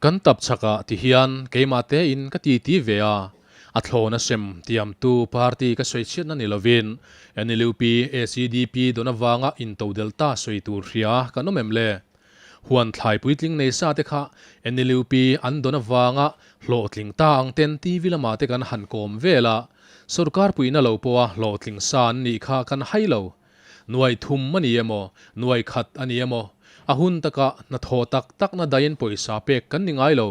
Kan tap chhakah ti hian keimah tein ka titi ve a, a thlawn a sem tiamtu party ka sawi chhiatna ni lovin NLUP, ACDP dawn avanga intodelh ta sawi tur hria kan awm em le? Huan thlai puitling nei sa te kha NLUP an dawn avanga hlawhtling ta ang ten TV lamah te kan han kawm vel a, sorkar puihna lo pawha hlawhtling sa an nih kha kan hai lo. Nuai thum a ni emaw, nuai khat a ni emaw, a hun takah hnathawh tak takna daiin pawisa pek kan ni ngai lo.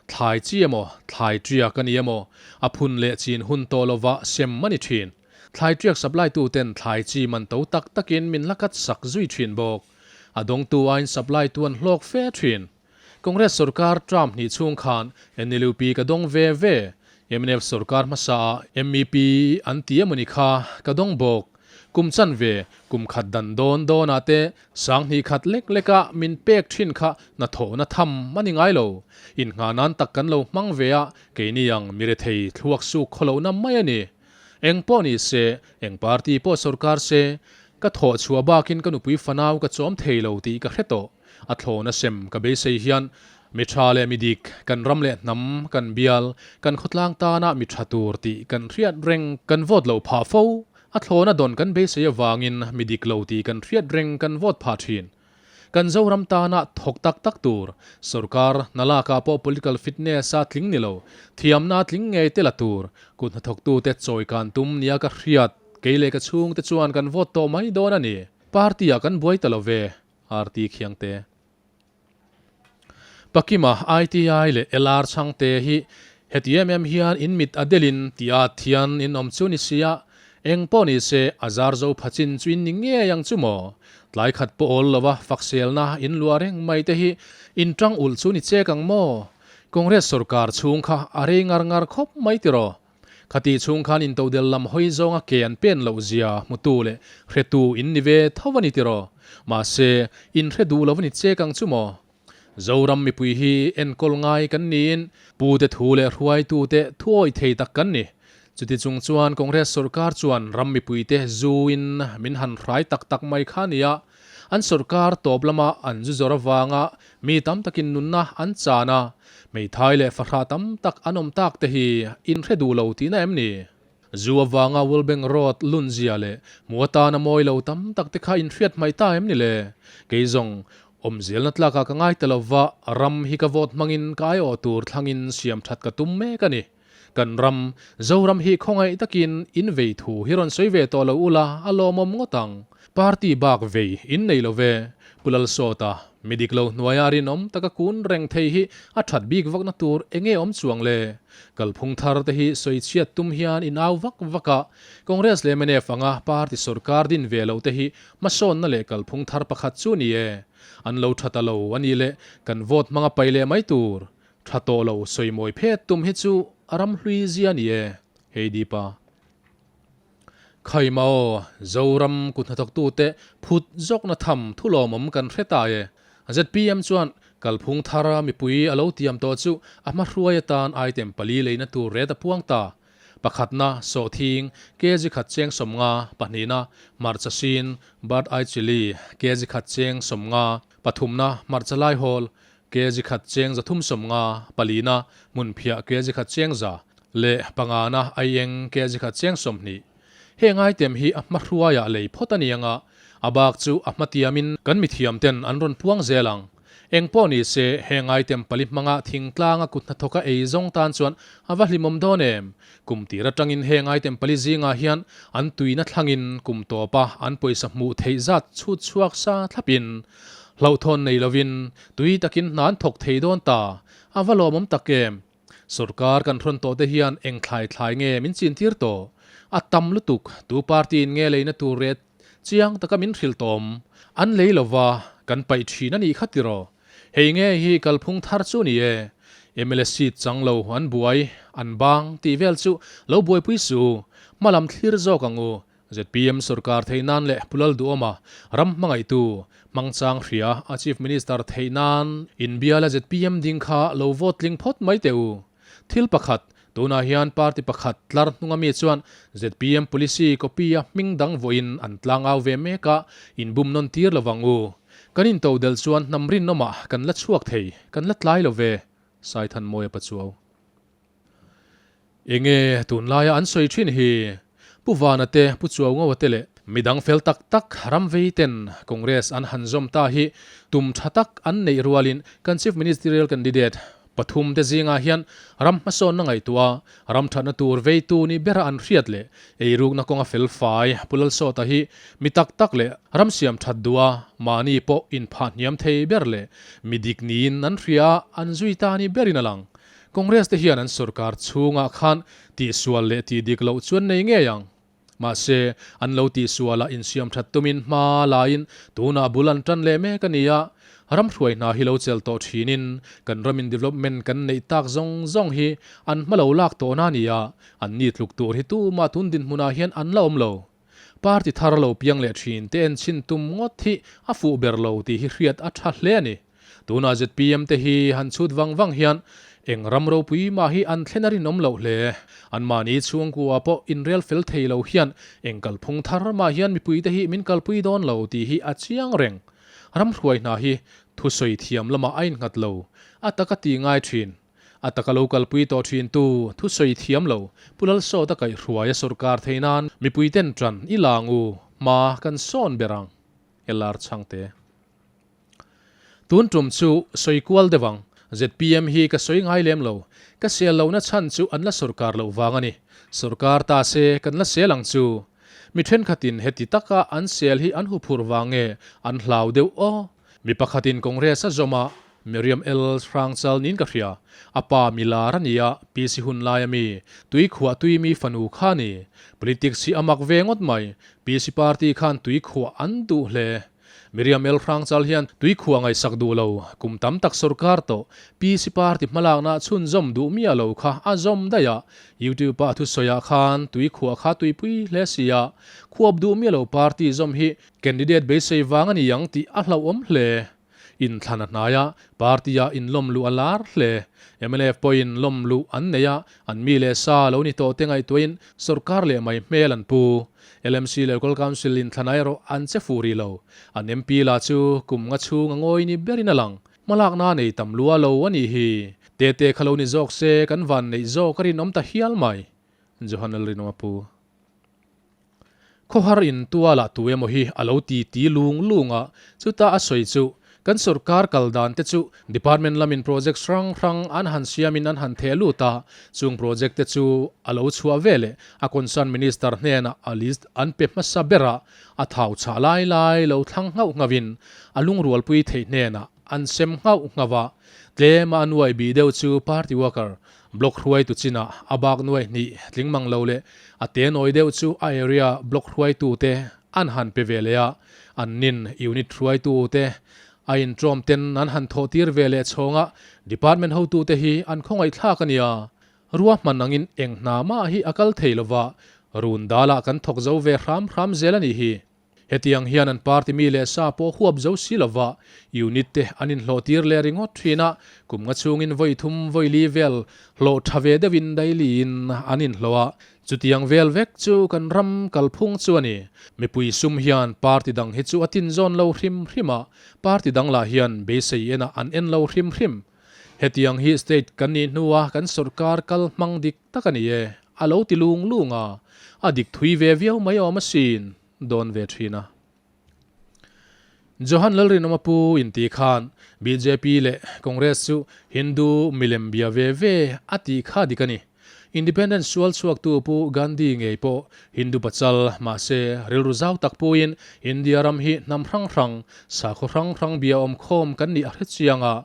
Thlai chi emaw, thlai ṭiak a ni emaw, a phun leh chin hun tawh lovah sem a ni ṭhin. Thlai ṭiak supply tuten thlai chi man to tak takin min la kat sak zui ṭhin bawk. A dawngtu aiin supply tu an hlawk fe ṭhin. Congress sorkar term hnih chhung khan NLUP ka dawng ve ve. Mnf sorkar hmasaah MEP an ti emawni kha ka dawng bawk. Kum chanve, kum khat dan dawn dawnah te sang hnih khat lek leka min pek thin kha hnathawhna tham a ni ngai lo. Innghah nan tak kan lo hmang ve a, keini ang mirethei thluak suk khawlohna mai a ni. Eng pawh ni se, eng party pawh sorkar se, ka thawh chhuah bakin ka nupui fanau ka chawm thei lo tih ka hre tawh. A thlawn a sem ka beisei hian mi tha leh mi dik, kan ram leh hnam, kan bial, kan khawtlang tana mi tha tur tih kan hriat reng kan vote loh phah fo. A thlawn a dawn kan beisei avangin mi dik lo tih kan hriat reng kan vote phah thin. Kan Zoram tana thawk tak tak tur, sorkar hna lakah pawh political fitness a tling ni lo, thiamna a tling ngei te la tur, kut hnathawktute chawi kan tum nia ka hriat, kei leh ka chhungte chuan kan vote tawh mai dawn a ni. Party ah kan buai ta lo ve. RT Khiangte. Pakima ITI leh LR Chhangte hi heti em em hian in mit a delin ti at hian in awm chu ni sia, eng pawh ni se a zar zo pha chin chu in ni ngei ang chu maw? Tlai khat pawh awl lova fakselna in luah reng mai te hi in tang ulh chu ni chek ang maw? Congress sorkar chhung kha a rei ngar ngar khawp mai tiraw? Khatih chhung khan intodel lam hawi zawnga ke an pen loh zia hmutu leh hretu in ni ve tho a ni tiraw? Mahse, in hre duh lo a ni chek ang chu maw? Zoram mipui hi enkawl ngai kan niin pute thu leh hruaitute thuawih thei tak kan ni. Chuti chung chuan Congress sorkar chuan ram mipuite zuin min han hrai tak tak mai kha a nia. An sorkar tawp lama an zu zawr avanga mi tam takin nunna an chan a, hmeithai leh fahrah tam tak an awm tak te hi in hre duh lo tihna em ni? Zu avanga Wellbank Road lun zia leh hmu atana mawi lo tam tak te kha in hriat hmaih ta em ni le? Kei zawng awmzelna tlakah ka ngai ta lova, ram hi ka vote hmangin ka aiawh tur thlangin siam that ka tum mek a ni. Kan ram, Zoram hi khawngaih takin in vei thu hi rawn sawi ve tawh lo ula a lawmawm ngawt ang. Party bak vei in nei lo ve. Pu Lalsawta, mi dik lo hnuaia rinawm taka kun reng thei hi a that bik vakna tur enge awm chuang le? Kalphung thar te hi sawi chhiat tum hian in au vak vak a, Congress leh mnf anga party sorkar din ve lo te hi hmasawnna leh kalphung thar pakhat chu ni e. An lo tha ta lo a nih leh kan vote hmanga pai leh mai tur. Tha tawh lo sawimawi phet tum hi chu a ram hlui zia ni e, Heidi pa. Khaima aw, Zoram kut hnathawktute phut zawkna tham thu lawmawm kan hre ta e. Zpm chuan kalphung thara mipui a lo tiam tawh chu a hmahruai atan item pali leina tur ret a puang ta. Pakhatna, sawhthing, kg khat cheng 50, pahnihna, hmarcha sin, bird eye chilli, kg khat cheng 50, pathumna, hmarcha laihawl, Kg khat cheng 350, palina, hmunphiah kg khat cheng 100, leh pangana aieng kg khat cheng 20. Heng item hi a hmahruaiah lei phawt a ni anga, a bak chu a hmatiamin kan mithiamten an rawn puang zel ang. Eng pawh ni se, heng item pali hmanga thingtlanga kut hnathawka ei zawng tan chuan a va hlimawm dawn em? Kum tir atangin heng item pali zingah hian an tuina thlangin kum tawpa an pawisa hmuh theih zat chhut chhuak sa thlapin Hlauhthawn nei lovin tui takin hna an thawk thei dawn ta, a va lawmawm tak em? Sorkar kan hrawn tawh te hian eng thlai thlai nge min chin tir tawh? A tam lutuk, tu party in nge leina tur ret chiang taka min hrilh tawm? An lei lova kan paih thin a nih kha tiraw? Hei nge hi kalphung thar chu ni e? Mla seat chang lo an buai, an bang tih vel chu lo buaipui suh u, hmalam thlir zawk ang u, Zpm sorkar theih nan leh Pu Lalduhawma ram hmangaihtu hmangchang hria a Chief Minister theih nan inbiala zpm ding kha lo vote tling phawt mai teh u. Thil pakhat, tunah hian party pakhat tlar hnunga mi chuan zpm policy copy a hming dang vawiin an tlangau ve mek a, inbum nawn tir lovang u. Kan intodelh chuan hnam rinawmah kan la chhuak thei, kan la tlai lo ve, Saithanmawia Pachuau. Enge tunlaia an sawi thin hi? Pu Vana te, Pu Chuaungawa te leh midang fel tak tak ram vei ten Congress an han zawm ta hi tum tha tak an neih rualin kan Chief Ministerial Candidate pathum te zingah hian ram hmasawnna ngaihtuah a, ram thatna tur veitu ni bera an hriat leh eirukna kawnga fel fai Pu Lalsawta hi mi tak tak leh ram siam that duh a, mahni pawh inphah hniam thei ber leh mi dik niin an hria a, an zui ta ni berin a lang. Congress te hian an sorkar chhungah khan tihsual leh tihdik loh chuan nei ngei ang. Mahse, an lo tihsualah insiam that tumin hma laiin tunah bul an tan leh mek a ni a. Ram hruai hna hi lo chelh tawh thinin kan ramin development kan neih tak zawng zawng hi an hma lo lak tawhna a ni a, an ni tluk tur hi tumah tun dinhmunah hian an la awm lo. Party thar lo piang leh thin te enchhin tum ngawt hi a fuh ber lo tih hi hriat a tha hle a ni. Tunah zpm te hi han chhut vang vang hian eng ram ropui mah hi an thlen a rinawm loh hle. Anmahni chhungkua pawh inrel fel thei lo hian eng kalphung thar mah hian mipui te hi min kalpui dawn lo tih hi a chiang reng. Ram hruai hna hi thusawi thiam lamah a innghat lo, a taka ti ngai thin. A taka lo kalpui tawh thin tu thusawi thiam lo Pu Lalsawta kaihhruai a sawrkar thei nan mipui ten tan i lang u hma kan sawn ber ang. LR Chhangte. Tun tum chu sawi kual deuh ang. Zpm hi ka sawi ngai lem lo. Ka sel lohna chhan chu an la sawrkar loh vang a ni. Sawrkar ta se kan la sel ang chu. Mi thenkhatin heti taka an sel hi an huphurh vang nge an hlau deuh aw. Mi pakhatin Congress a zawm a, Miriam L. Hrangchal niin ka hria. A pa mi lar a ni a, PC hun lai a mi, tui khuah tui mi fanu kha a ni. Politics hi a mak ve ngawt mai. PC party khan tui khuah an duh hle. Miriam L. Hrangchal hian tui khuah ngaihsak duh lo, kum tam tak sawrkar tawh, PC party hmalakna chhunzawm duh miah lo kha a zawm daih a. YouTube-a a thusawiah khan tui khuah kha tuipui hle si a, khuap duh miah lo party zawm hi Candidate beisei vang a ni ang tih a hlauhawm hle. Inthlan a hnai a, party-ah inlawm luh a lar hle. Mnf pawhin lawm luh an nei a, an mi leh sa lo ni tawh te ngaihtuahin sawrkar leh mai hmel an pu. LMC leh Local Council inthlan ah erawh an che fuh rih lo. An MP lah chu kum nga chhung a ngawi ni berin a lang. Hmalakna nei tam lua lo a nih hi. Tete kha lo ni zawk se kan van neih zawk a rinawm ta hial mai. Johan Lalrinawma pu. Khawhar in tualah tu emaw hi a lo ti ti lung lung a, chuta a sawi chu, Kan sawrkar kal dan te chu department lamin project hrang hrang an han siamin an han theh lut a, chung project te chu a lo chhuah ve leh a concern minister hnenah a list an pe hmasa ber a, a thau chhah lai lai lo thlang nghauh nghauhin a lungrualpui theih hnenah an sem nghauh nghauh a, tlema a nuai bih deuh chu party worker Block hruaitu chinah a bak nuai hnih tling mang lo leh a te nawi deuh chu a area block hruaitute an han pe ve leh a, an nin unit hruaitute a intrawm ten an han thawh tir ve leh chhawng a, department hotute hi an khawngaihthlak a nia. Ruahman angin eng hna mah hi a kal thei lova, run dalah kan thawk zo ve hram hram zel a nih hi. Hetiang hian an party mi leh sa pawh huap zo si lova unit te an inhlawh tir leh ringawt thin a, kum nga chhungin vawi thum vawi li vel hlawh tha ve deuhin daily in an inhlawh a, chutiang vel vek chu kan ram kalphung chu a ni. Mipui sum hian party dang hi chu a tinzawn lo hrim hrim a, party dang lah hian beisei enah an en lo hrim hrim. Hetiang hi state kan nih hnua kan sawrkar kal hmang dik tak a ni e, a lo ti lung lung a, a dik thui ve viau mai awm asin. dawn ve thin a. Johan Lalrinawma pu inti khan bjp leh Congress chu Hindu milem bia ve ve a tih kha dik a ni. Independence sual chhuaktu Pu Gandhi ngei pawh Hindu pachal mahse rilru zau tak puin India ram hi hnam hrang hrang, sakhaw hrang hrang bia awmkhawm kan nih a hre chiang a.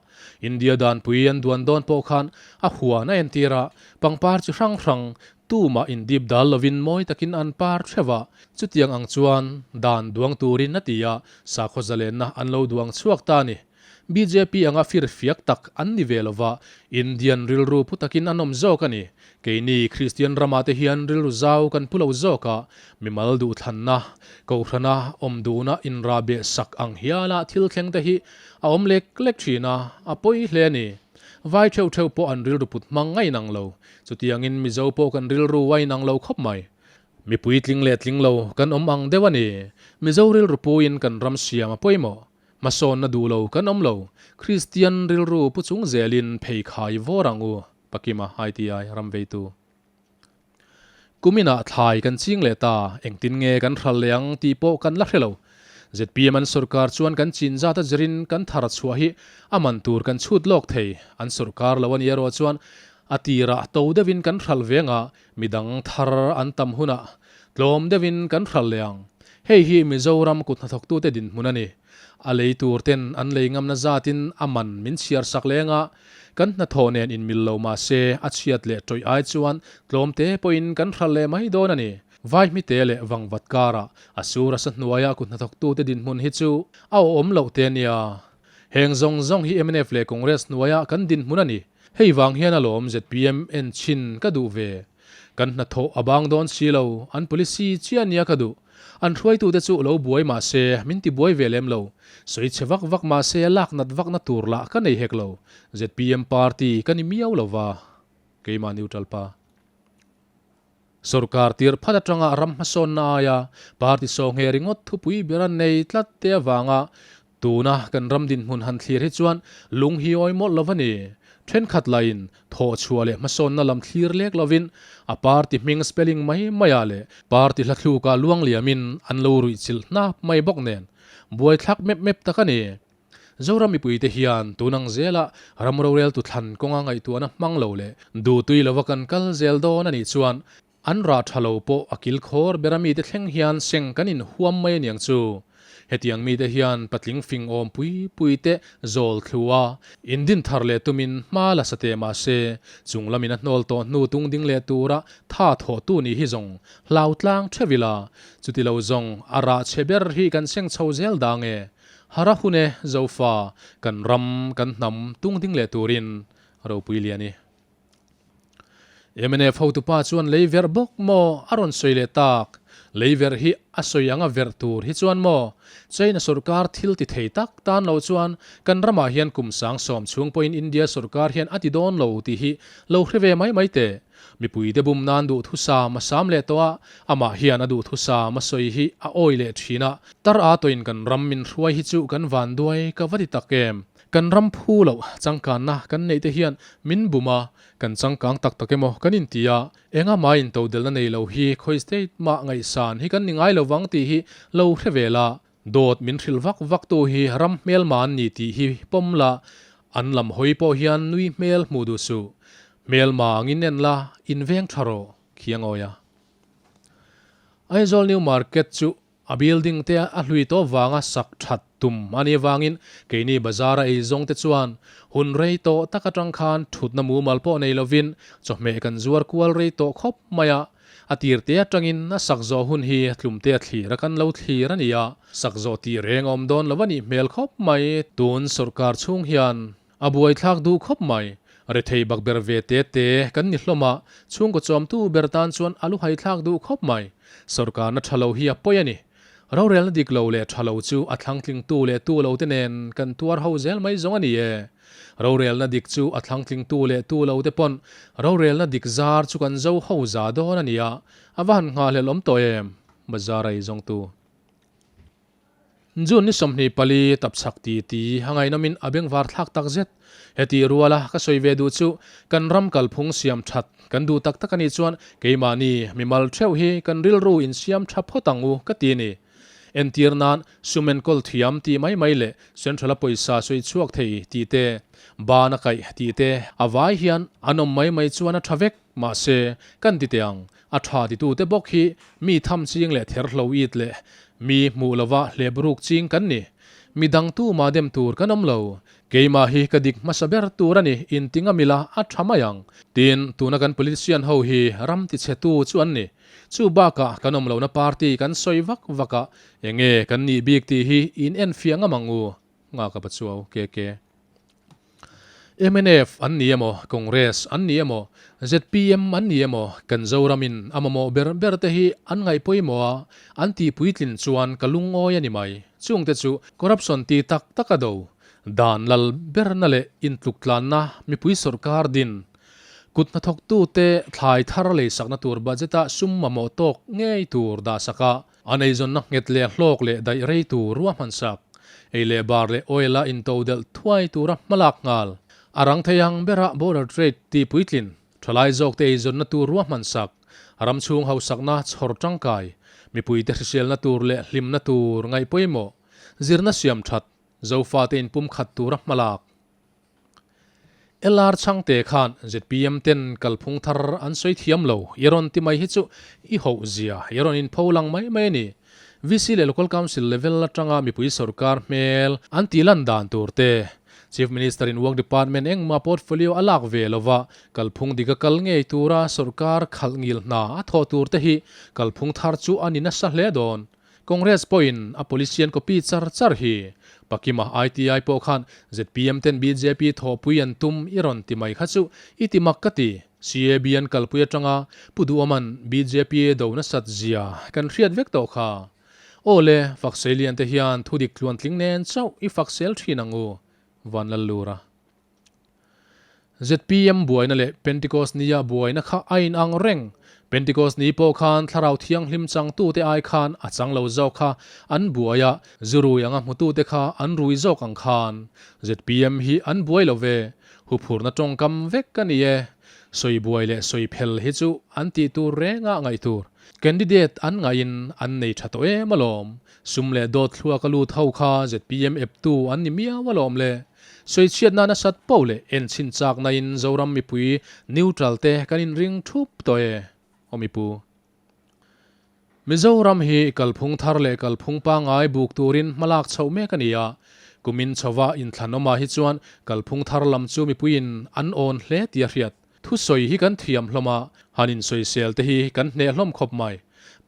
India danpui an duan dawn pawh khan a huan a entir a, pangpar chi hrang hrang Tumah indip dal lovin mawi takin an par theuh a, chutiang ang chuan dan duang turin a ti a, sakhaw zalenna an lo duang chhuak ta a ni. Bjp anga firfiak tak an ni ve lova, Indian rilru pu takin an awm zawk a ni. Keini Kristian ramah te hian rilru zau kan pu lo zawk a, mimal duhthlanna, kohhrana awm duhna inrahbeh sak ang hiala thil thleng te hi a awm lek lek thin a, a pawi hle a ni. Vai theuh theuh pawh an rilru put hmang a inang lo. Chutiangin Mizo pawh kan rilru a inang lo khawp mai. Mipui tling leh tling lo kan awm ang deuh a ni. Mizo rilru puiin kan ram siam a pawimawh. Hmasawnna duh lo kan awm lo. Kristian rilru pu chung zelin pheikhai vawr ang u, Pakima ITI ram veitu. Kuminah thlai kan ching leh ta, engtin nge kan hral leh ang tih pawh kan la hre lo. Zpm an sawrkar chuan kan chin zat a zirin kan thar chhuah hi a man tur kan chhut lawk thei. An sawrkar lo a nih erawh chuan a tirah to deuhin kan hral ve anga midang thar an tam hunah tlawm deuhin kan hral leh ang. Hei hi Mizoram kut hnathawktute dinhmun a ni. A lei tur ten an lei ngamna zatin a man min chhiar sak leng a, kan hnathawh nen inmil lo mah se a chhiat leh tawih ai chuan tlawm te pawhin kan hral leh mai dawn a ni. Vaihmite leh vangvat karah a sur a sa hnuaia kut hnathawktute dinhmun hi chu a awhawm loh te a nia. Heng zawng zawng hi mnf leh Congress hnuaia kan dinhmun a ni. Hei vang hian alawm zpm en chhin ka duh ve. Kan hnathawh a bang dawn si lo, an policy chiah nia ka duh. An hruaitute chu lo buai mah se min ti buai ve lem lo. Sawi chhe vak vak mah se lak nat vakna tur lah ka nei hek lo. Zpm party ka ni miau lo va, keimah neutral pa. Sorkar tir phat atanga ram hmasawnna aia party sawnghe ringawt thupui ber a nei tlat te avanga Tuna kan ram dinhmun han thlir hi chuan lung hi awi mawlh lo a ni. Thenkhat lahin thawh chhuah leh hmasawnna lam thlir lek lovin a party hming spelling mai maiah leh party hla thlukah luang liamin an lo ruih chilh hnap mai bawk nen buaithlak mep mep tak a ni. Zoram mipuite hian tun ang zela ram roreltu thlan kawnga ngaihtuahna hmang lo leh duhtui lova kan kal zel dawn a nih chuan An rah tha lo pawh a kil khawr ber a mite thleng hian seng kan inhuam mai aniang chu. Hetiang mite hian patling fing awm pui pui te zawl thlu a, indin thar leh tumin hma la sa teh mah se, chung lamin a hnawl tawh hnu tung ding leh tura tha thawh tu nih hi zawng hlau tlang theuh ila, chuti lo zawng a rah chhe ber hi kan seng chho zel dang e. Hara hun e, Zofa, kan ram, kan hnam tung ding leh turin ropui lian i. Mnf hotupa chuan lei verh bawk maw a rawn sawi leh tak? Lei verh hi a sawi anga verh tur hi chuan maw? China sorkar thil ti thei tak tan lo chuan kan ramah hian kum 7000 chhung pawhin India sorkar hian a ti dawn lo tih hi lo hre ve mai mai teh. Mipuite bum nan duhthusam a sam leh tawh a, amah hian a duhthusam a sawi hi a awi leh thin a, tar a tawhin kan ram min hruai hi chu kan vanduai ka va ti tak em? Kan ram phu loh changkanna kan neih te hian min bum a, kan changkang tak tak emaw kan inti a, enga mah intodelna nei lo hi khawi state mah ngaihsan hi kan ni ngai lo vang tih hi lo hre ve la, dawt min hrilh vak vak tu hi ram hmelma an ni tih hi pawm la, an lam hawi pawh hian nui hmel hmuh duh suh. Hmelma angin en la, inveng tha rawh, khiangawi a. Aizawl New Market chu A building te a hlui tawh vanga sak that tum a nih avangin keini bazar a eizawng te chuan hun rei tawh tak atang khan thutna mumal pawh nei lovin chawhmeh kan zuar kual rei tawh khawp mai a. A tir te atangin a sak zawh hun hi tlumte a thlir a kan lo thlir a ni a, sak zawh tih reng a awm dawn lo a nih hmel khawp mai. Tun sawrkar chhung hian a buaithlak duh khawp mai. Rethei bakber ve te te kan ni hlawm a, chhungkaw chawmtu ber tan chuan a lu haithlak duh khawp mai. Sawrkarna tha lo hi a pawi a ni. Rorelna dik lo leh tha lo chu a thlangtlingtu leh tu lo te nen kan tuar ho zel mai zawng a ni e. Rorelna dik chu a thlangtlingtu leh tu lo te pawn rorelna dik zar chu kan zo ho za dawn a ni a, a va han nghahhlelh awm tawh em? Bazar a eizawngtu. June ni 24 tapchhak ti ti a ngaihnawmin a bengvar thlak tak zet. Heti ruala ka sawi ve duh chu kan ram kalphung siam that kan duh tak tak a nih chuan keimahni mimal theuh hi kan rilru insiam tha phawt ang u ka ti a ni. Entir nan sum enkawl thiam tih mai mai leh Central a pawisa sawi chhuak thei tih te, ban a kaih tih te a vai hian an awm mai mai chuan a tha vek. Mahse, kan ti teh ang, a tha titute bawk hi mi tham ching leh therhlo it leh mi hmuh lova hlep ruk ching kan ni. Mi dang tumah dem tur kan awm lo. Keimah hi ka dik hmasa ber tur a ni, inti ngam ila a tha mai ang. Tin, tuna kan politician ho hi ram tichhetu chu an ni. Chu bakah kan awm lohna party kan sawi vak vak a, enge kan nih bik tih hi in enfiah ngam ang u, Nghaka Pachuau, KK. Mnf an ni emaw, Congress an ni emaw, zpm an ni emaw, kan Zoramin a mamawh ber ber te hi an ngaih pawimawh a, an tih puitlin chuan ka lungawi a ni mai. Chungte chu corruption ti tak tak a do, dan lal berna leh intluktlanna mipui sawrkar din, kut hnathawktute thlai thar leisakna tur budget-a sum mamawh tawk ngei tur dahsak a, A neizawnna nghet leh hlawk leh daih rei tur ruahman sak. Ei leh bar leh oil a intodelh thuai tura hmalak nghal. A rang thei ang berah border trade tih puitlin, thalai zawkte eizawnna tur ruahman sak, ram chhung hausakna chhawr tangkai, mipuite hriselna tur leh hlimna tur ngaih pawimawh, zirna siam that, Zofate inpumkhat tura hmalak. LR Chhangte khan zpm ten kalphung thar an sawi thiam lo, i rawn ti mai hi chu i hoh zia, i rawn inpho lang mai mai a ni. VC leh Local Council level atanga mipui sorkar hmel an tih lan dan tur te, Chief Minister in Work Department engmah portfolio a lak ve lova kalphung dik a kal ngei tura sorkar khalh ngil hna a thawh tur te hi kalphung thar chu a ni nasa hle dawn. Congress pawhin a polician copy char char hi. Pakima ITI pawh khan zpm ten bjp thawhpui an tum i rawn ti mai kha chu i ti mak ka ti. CAB an kalpui atanga Pu Duhawman bjp do nasat zia kan hriat vek tawh kha. Aw le, Fakseilian te hian thudik tluantling nen chauh i faksel thin ang u, Vanlallura. Zpm buaina leh Pentecost nia buaina kha a inang reng. Pentecost ni pawh khan Thlarau Thianghlim changtute ai khan a chang lo zawk kha an buai a, zu rui anga hmutute kha an rui zawk ang khan. Zpm hi an buai lo ve. Huphurna tawngkam vek a ni e. Sawi buai leh sawi phel hi chu an tih tur renga ngaih tur. Candidate an ngaihin an nei tha tawh em alawm. Sum leh dawt thluak a lut ho kha zpm eptu an ni miau alawm le. Sawichhiatna nasat poh leh enchhin chakna in Zoram mipui neutral te kan inring thup tawh e, aw mipu. Mizoram hi kalphung thar leh kalphung pangngai buk turin hmalak chhoh mek a ni a, kumin chhova inthlanawmah hi chuan kalphung thar lam chu mipuiin an awn hle tih a hriat. Thusawi hi kan thiam hlawm a, han insawisel te hi kan hneh hlawm khawp mai.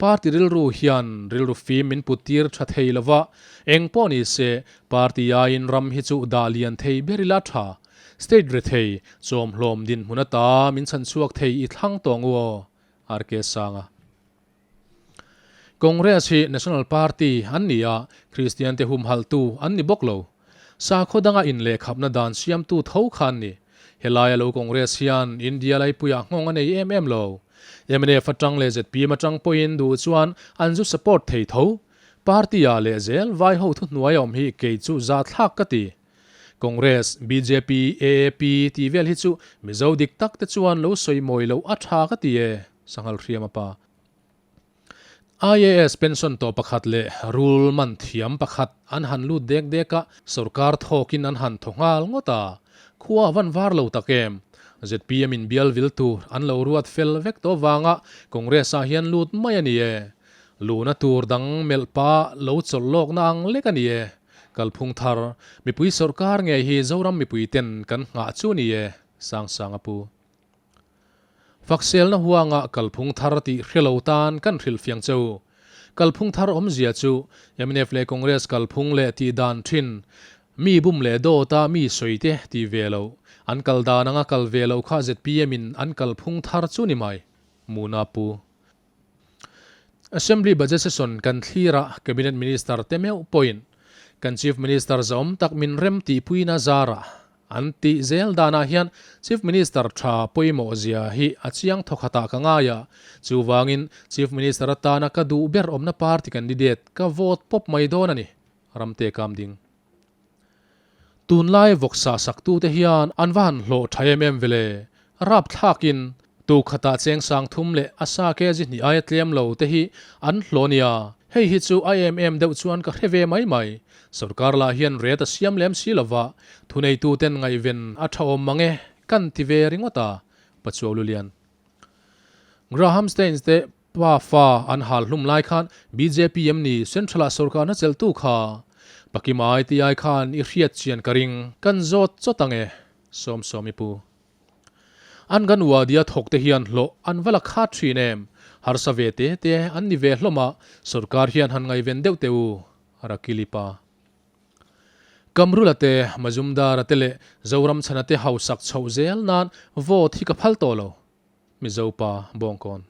Party rilru hian rilru fim min put tir tha thei lo va, eng pawh ni se party aiin ram hi chu dah lian thei ber ila tha. State rethei, chawmhlawm dinhmun ata min chhan chhuak thei i thlang tawng u aw. RK Sanga. Congress hi National Party an ni a, Kristian te humhalhtu an ni bawk lo. Sakhaw danga inlehkhapna dan siamtu tho kha an ni. Helaia lo Congress hian India laipuiah nghawng a nei em em lo. Mnf atang leh zpm atang pawhin duh chuan an zu support thei tho. Party-ah leh zel vai ho thuhnuai a awm hi kei chu zathlak ka ti. Congress, bjp, AAP tih vel hi chu Mizo dik tak te chuan lo sawi mawi loh a tha ka ti e, Sanghal hriam a pa. IAS pension tawh pakhat leh rul man thiam pakhat an han lut dek dek a, sorkar thawkin an han thaw nghal ngawt a, khua a van var lo tak em? Zpm in bial vil tur an lo ruat fel vek tawh vanga Congress ah hian lut mai a ni e. Luhna tur dang melh pa lo chawlh lawkna ang lek a ni e. Kalphung thar, mipui sorkar ngei hi Zoram mipui ten kan nghah chu a ni e, Sangsang a pu. Fakselna huanga kalphung thar tih hre lo tan kan hrilh fiang che u. Kalphung thar awmzia chu mnf leh Congress kalphung leh tih dan thin, mi bum leh dawta mi sawi te tih ve loh, an kal dan anga kal ve loh kha zpm in an kalphung thar chu ni mai. Muna Pu. Assembly Budget Session kan thlir a, Cabinet Minister te meuh pawhin kan Chief Minister zahawm tak min rem tihpuina zarah an tih zel danah hian Chief Minister tha pawimawh zia hi a chiang thawkhatah ka ngai a, chuvangin Chief Minister atana ka duh ber awmna party candidate ka vote pawp mai dawn a ni, Ramte Kamding. Tunlai vawksa saktute hian an va han hlawh tha em em vele, rapthlakin tukhatah cheng sang thum leh a sa kg hnih aia tlem lo te hi an hlawh nia, hei hi chu a em em deuh chuan ka hre ve mai mai. Sorkar lah hian ret a siam lem si lova, thuneituten ngaihven a tha awm mang e kan ti ve ringawt a, Pachuau Lulian. Graham Staines te Pa fa an hal hlum lai khan bjp em ni Central ah sorkarna chelhtu kha Pakima ITI khan i hriat chian ka ring kan zawt chawt ang e Sawm sawm i pu. An kan uadia thawk te hian hlawh an va la khat thin em harsa ve te te an ni ve hlawm a sorkar hian han ngaihven deuh teh u Rakili pa. Kamrula te Majumdara te leh Zoramchhana te hausak chhoh zel nan vote hi ka phal tawh lo Mizo pa Bawngkawn.